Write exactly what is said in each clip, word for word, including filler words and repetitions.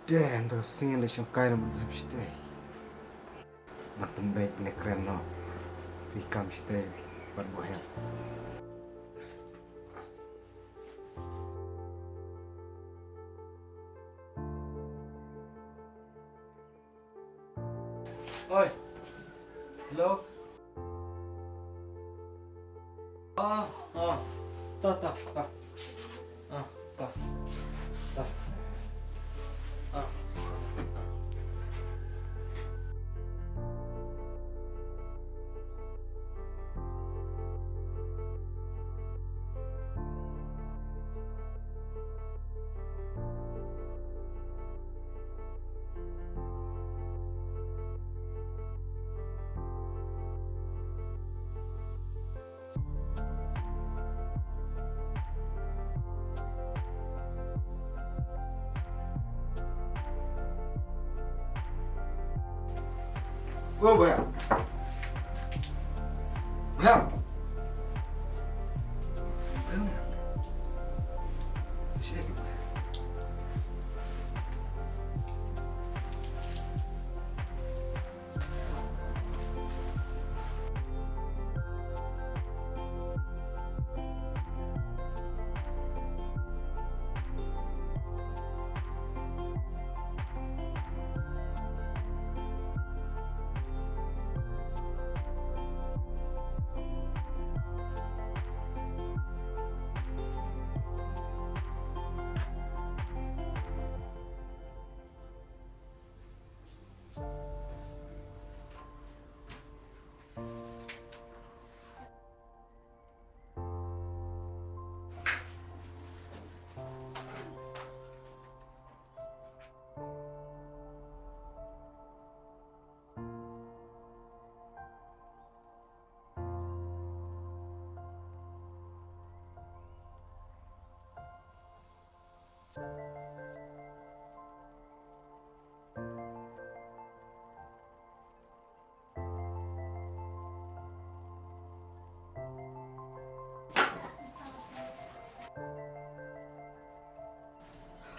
Damn, to sngi la shong kai na mun dam shtei. Mat pynbeit ne kren no. Ti kam shtei. Bat bohem. Oi. Hello. Ah, ah. Ta, ta, ta. Ah, ta. Ta. Ah. Go back. Back. Shit.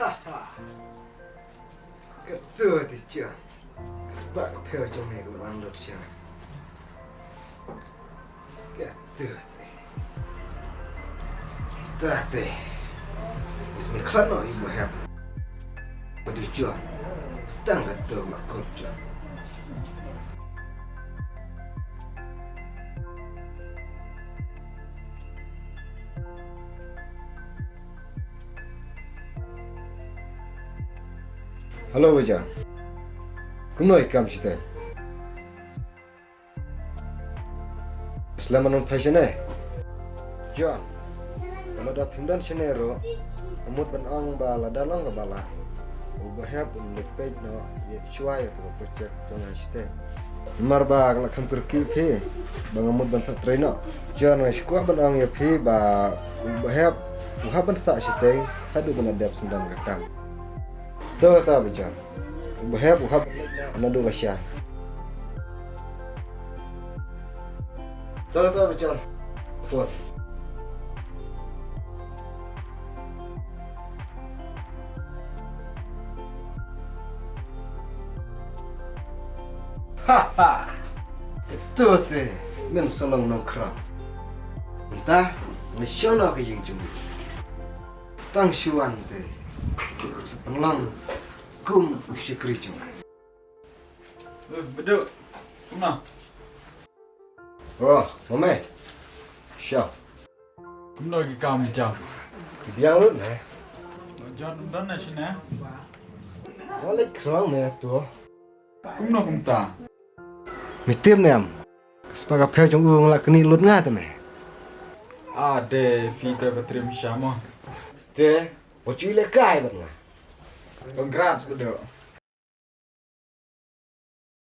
Ha ha. Kato te John. Spah ka phew jong me ka ban lut sha. Kato te. Te te. Ni khlad noh ïa u bahep. Kato John. Tang kato ma kut John. Hello, Bajan. Kumno i kam shatei? Slem, ngan phai shane. John, lada phim don shane ruh, nga mut ban ong ba lada long kaba lah, u bahep un leit peit noh ïa, shuwa ïa uto u project jong nga shatei. Namar ba nga la kham kyrkieh ïa phi ba nga mut ban pat trei noh. John, nga shu kwah ban ong ïa phi ba u bahep u hap ban sah shatei haduh ban da dep syndon ka kam. To kata Bajan. U bahep u hap ban leit noh naduh lashai. To kata Bajan. Phone. Ha ha. Te to te, men sa long nongkhraw. Mynta nga shong noh ka ïing jong u. Tang shu wan te, sa pynlong kum u shakri jong nga. Eh, Badu, kumno? Oh, Mame. Sha. Kumno ki kam ki jam? Ki biang lut ne. Jan dan na shine. Wa leit khrong ne to. Kumno kumta? Me tip ne em. Spah ka phew jong u nga la knieh lut nga te me. A de phi te ba triem sha mo. Te, wa shu lehkai bad nga. Congrats, Badu.